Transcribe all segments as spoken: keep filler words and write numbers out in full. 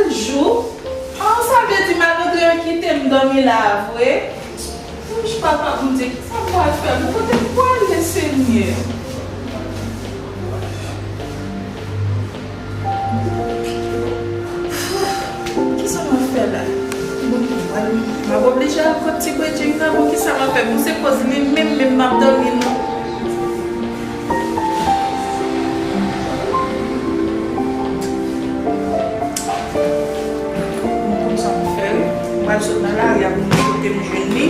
Jou? Ah, sa vle di m al rantre yo kite m dòmi la a vre? Wouch, papa Bondye, kisa m pral fè? Bon, kote m pwale, Senyè? Kisa m ap fè la? Bon, m ap oblije al kot ti bredjeng nan. Bon, kisa m ap fè? Bon, se koz li menm, menm m ap dòmi, non. Bon, konn sa m fè, wi. M pral sot nan lari a pou m wè kote m jwenn li.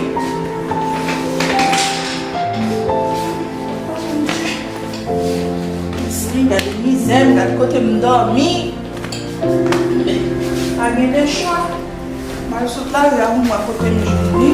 Mesye, gade mizè m, gade kote m dòmi. Pa gen de chwa. M al sot lari a pou m wè kote m jwenn li.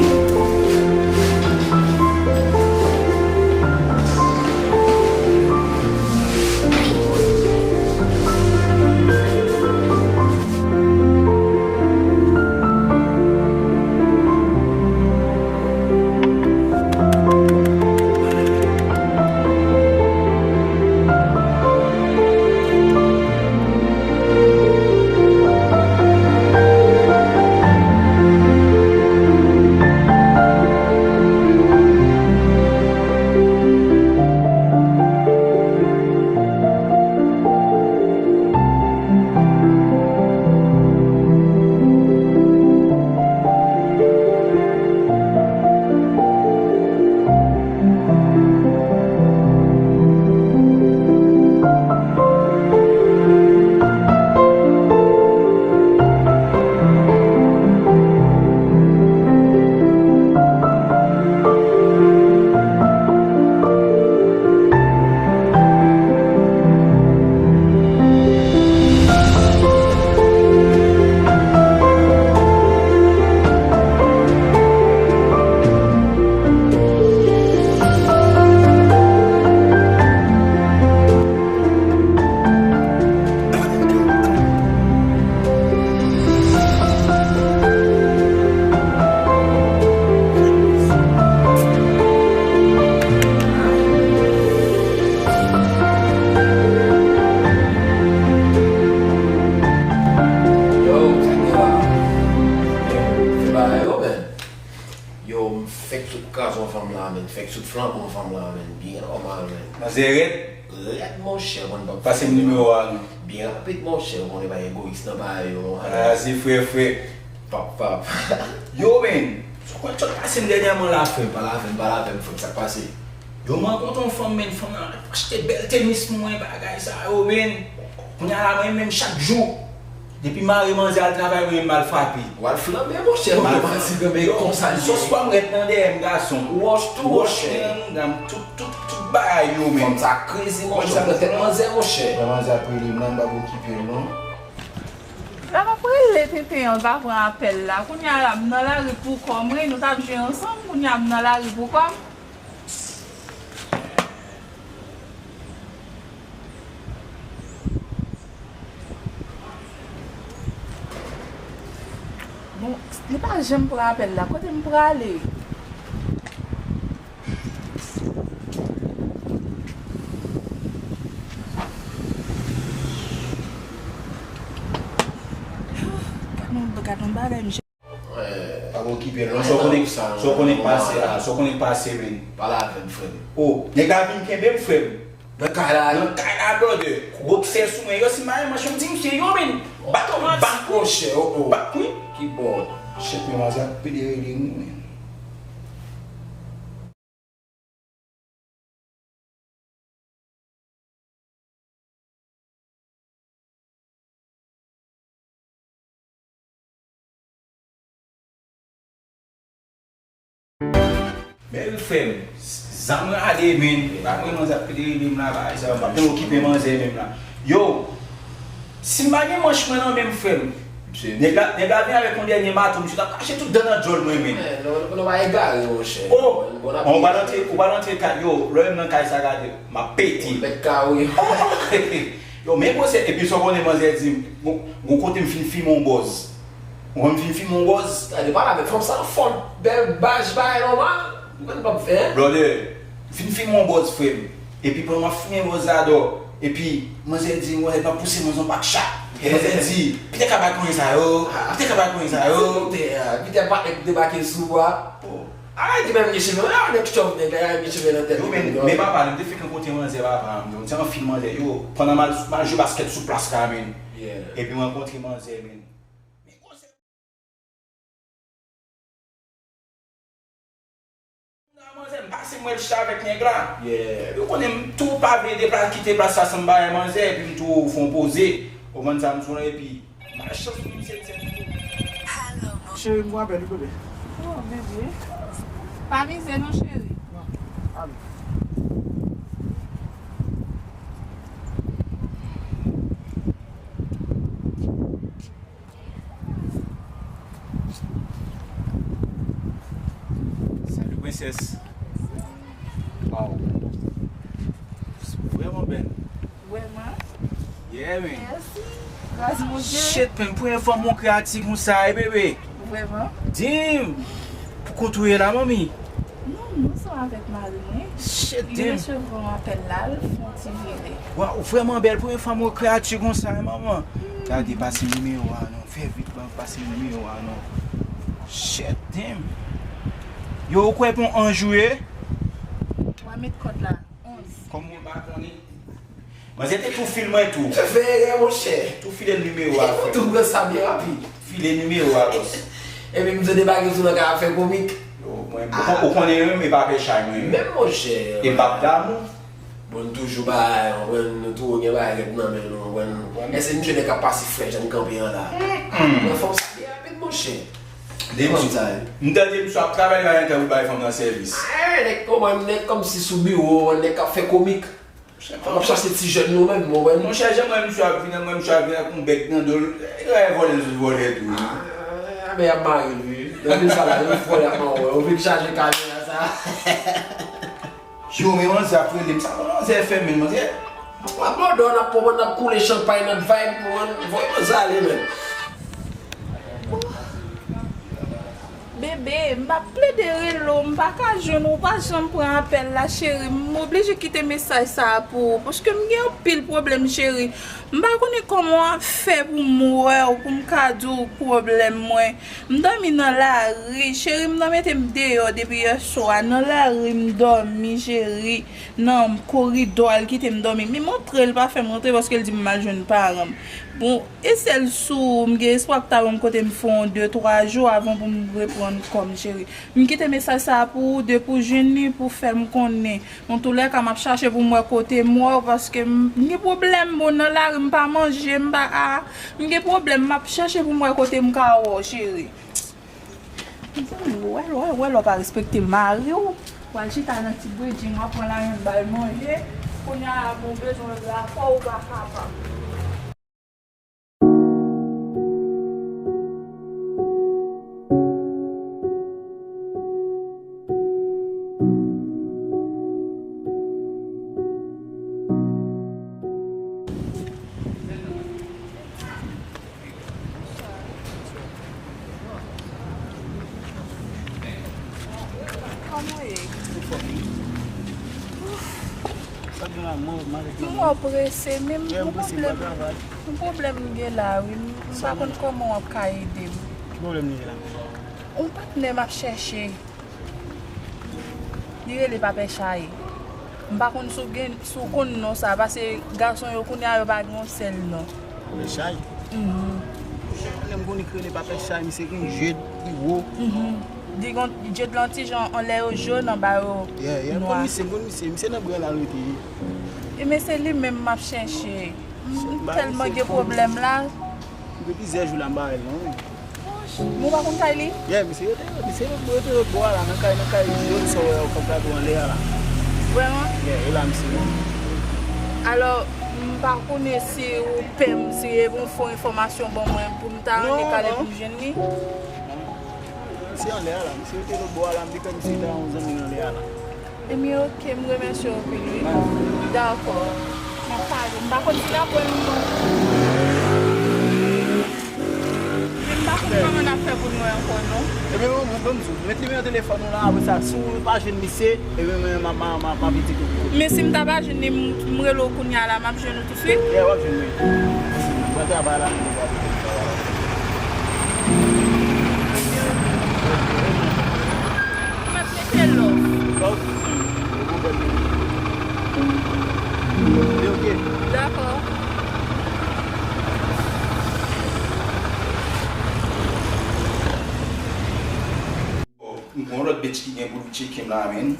Yo, sa k gen la? Fè bagay yo, men. Yo, m fèk sot kraze yon fanm la, men. Fèk sot flanke yon fanm la, men. Byen nòmal, men. Manzè rèd? Rèd, monchè, konn pap. Pase m nimewo a, non. Byen rapid, monchè, ou konnen pa egoyis nan bagay yo, non. Kraze, frè, frè. Pap, pap. Yo, men, sa w konn sot pase m dènyèman la, frè? Pale avè m, pale avè m, frè, sa k pase? Yo, m rankontre yon fanm, men, fanm nan achte bèl tenis pou mwen, bagay sa yo, men. Kounye a la, mwen menm, chak jou, depi mare manzè al travay, mwen menm, m al frape. W al flanbe, monchè, ou te pase kanmenm konsa l ye. Sòs pwa m rèd nan dèyè m, gason. Wòch tou, wòch, men, m tout, tout, tout bagay yo, men. Fanm sa krezi, monchè, pran tèt manzè, monchè. Lè manzè ap rele m nan, m p ap okipe l, non. Lè m ap rele tenten an, l pa pran apèl la. Kounye a la, m nan lari pou kò m, wi, nou t ap jwe ansanm, kounye a m nan lari pou kò m. Bon, li pa janm pran apèl la. Kote m prale? Gad yon, gad yon bagay, m Pa okipe l non. Sa w konnen, sa w konnen k pase a, sa w konnen k pase, men. Pale avè m, frè m. O, nèg la vin kenbe m, frè m. Nan kay la, nan kay la, brother. Bòksè sou mwen, yo, si m pa gen manch, yo di m se yo, men. Bat, bat, monchè, o, o. Bat, wi. Ki bò? Chèf, men, manzè ap pede rele m, men. Men wi, frè m, zam rale, men. Pa mwen, manzè ap pede rele m la, bagay sa yo, m pa t okipe manzè menm la. Yo, si m pa gen manch mwen nan men m, frè m, nèg la, nèg la vin avèk yon dènye mato, misye t ap krache tout dan nan djòl mwen, men. Eh, non, non, non, pa egare, monchè. O, ou pral antre, ou pral antre kay, yo, lè w wè m nan kay sa, gade, m ap pete. Ou mèt kare. Yo, men gwosè, epi sa w konnen manzè di m, gon, gon kote m fin fimen yon bòz. Ou konn fin fimen yon bòz? Gade, pale avèk fanm sa, fò bèl baj, bagay nòmal. Ou konn p ap fè, en? Brother, fin fimen yon bòz, frè m. Epi pandan m ap fimen bòz la, dò, epi manzè di m, wè, m ap pouse manzè yon pak chat. Manzè di, Pitè ka bay konyen sa yo, Pitè ka bay konyen sa yo. Pitè, Pitè pa nèg debake sou ou a. Arete menm gen cheve, a nèg chòv nèg la, gen cheve nan tèt. Yo, men, men papa, m te fèk rankontre manzè papa, m te anfin manzè, yo, pandan m al, m al jwe baskèt sou plas la, men. Epi m rankontre manzè, men. Nan manzè, m pase m wè l chita avèk nèg la. Epi ou konnen m tou pa vle depla-, kite plas la san m pa wè manzè, epi m tou fè yon poze. Ou konprann sa m sou la, epi malchans pou misye, misye. Cheri, m gon apèl wi, bebe. Oh, bebe. Pa mize non, cheri. Non. Ale. Salut, princesse. Wow. Vrèman bèl. Vrèman? Yeah, man. Mèsi. Gras Bondye. Shit, man, premye fwa m wè yon kreyati konsa, e bebe. Vrèman? Dim! Pou kont ou ye la, manmi? Non, m ansanm avèk mari mwen. Shit, dim! Li resevwa yon apèl la, l fè yon ti vire. Waw, ou vrèman bèl, premye fwa m wè kreyati konsa, wi, manman. Gade, pase nimewo a non, fè vit ban m pase nimewo a non. Shit, dim! Yo, ou kwè pon anj ou ye? W a met kòd la, onz. Kòm ou pa konnen. Manzè te tou fil mwen tou. Fè erè, monchè. Tou file nimewo a, frè. Tou pran sa byen rapid. File nimewo a, bòs. Epi m te debake sou nan ka ap fè komik. Yo, mwen, ou kon-, ou konnen menm, e pa pè chay mwen. Menm monchè. E m p ap damou. Bon, nou toujou bagay, ou konprann, nou tou gen bagay rèd nan men nou, ou konprann. Èske misye nèg k ap pase frè jan n kanpe an la? Mwen fè w sa byen rapid, monchè. Depi m tande misye ap travay, li pa gen tan pou bay fanm nan sèvis. Ah, nèg kòman, nèg kòmsi sou biwo, nèg k ap fè komik. Fòk ap chache ti jèn nou menm, ou konprann? Monchè, jan mwen misye ap vin, mwen misye ap vin ak yon bèg nan do l. Li ka vòlè l sou vòlè tou. Ah, men y ap mare l wi. Nan vil sa la, yo vòlè ap mare w. Yo vin chaje kamera sa. Yo, men manzè ap rele m. Sa manzè fè, men manzè. W ap mòde w, n ap pran, n ap koule chanpay, n ap vibe, w konprann? Voye manzè ale, men. Bebe, m p ap plede rele w, m pa ka jwenn ou, ou pa janm pran apèl la, cheri. M oblije kite mesaj sa a pou ou, paske m gen anpil pwoblèm, cheri. M pa konnen kòman w ap fè pou m wè w, pou m ka di w pwoblèm mwen. M dòmi nan lari, cheri, m nan mete m deyò depi yè swa. Nan lari, m dòmi, cheri, nan koridò, l kite m dòmi. Menm antre, l pa fè m rantre, paske l di m m al jwenn paran m. Bon, e sèl sou ou, m gen espwa pou ta wè m kote m fè yon de, twa jou avan pou m reprann kò m, cheri. M kite mesaj sa a pou ou, depi w jwenn li, pou w fè m konnen. Antoulèka, m ap chache pou m wè kote m wè w, paske m, m gen pwoblèm, bon, nan lari, m pa manje, m pa, a, m gen pwoblèm, m ap chache pou m wè kote m ka wè w, cheri. Mezanmi, ou wè, ou wè, ou wè lè w pa respekte mari w, w al chita nan ti bredjin, w ap pran lajan l ba l manje, kounye a la, bon, bezwen rapò, ou pa kapab. Kòman w ye? Sa gen la, mwen, mwen avèk mwen. M wè w prese, men m gen yon pwoblèm. Yon pwoblèm m gen la, wi. M pa konn kòman w ap ka ede m. Ki pwoblèm li ye la? Yon patnè m ap chèche. Li rele Papè Chay. M pa konn si w gen, si w konn non sa, paske gason yo kounye a yo pa gen yon sèl non. Papè Chay? Mhm. Konnen m konn li k rele Papè Chay, misye gen je ki wo. Mhm. Li gon je lan ti jan anlè yo jòn, anba yo nwa. Yeah, yeah, m konn misye, m konn misye. Misye nan bren la l rete. E men se li menm m ap chèche. M tèlman gen pwoblèm la. M gen plizyè jou la m pa wè l non, wi. Mwen pa konn kay li? Yeah, misye rete, misye rete lòt bò a la, nan kay, nan kay jòn sa w wè yo k ap gade w anlè a la. Vrèman? Yeah, e la misye ye. Alò, m pa konnen si ou pè m, si e pou w fè yon enfòmasyon ban mwen pou m ta annik ale pou m jwenn li? Non, non. Misye anlè a la, misye rete lòt bò a la, m te kwè misye ta yon zanmi anlè a la. Ebyen, oke, m remèsye w anpil, wi. Dakò. M ap pale. M pa konn si l ap wè m non. Men m pa konn kòman n ap fè pou n wè ankò, non. Ebyen, mwen, mwen, ban m di w, met nimewo telefòn ou la, apre sa, si w pa jwenn misye, ebyen, mwen, m ap, m ap, m ap, m ap di tou. Men si m ta pa jwenn li, m, m rele w kounye a la, m ap jwenn ou tousuit? Yeah, w ap jwenn mwen. Nan travay la, nou gade travay la. Mwen mete lòf. Lòf? Ok, ok. Dakò. Bon, yon lòt bitch ki gen pou l tcheke m la, men.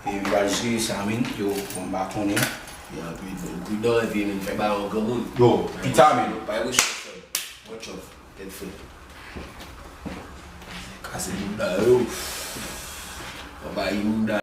E m pral jere sa, men. Yo, bon, m pa konnen. Yo, epi, pridan, epi, men, fè ba yon granmoun. Yo, pita, men. Pa yon chòf, frè. Bon chòf, tèt frè. Kase bouda, yo. Anba yi bouda.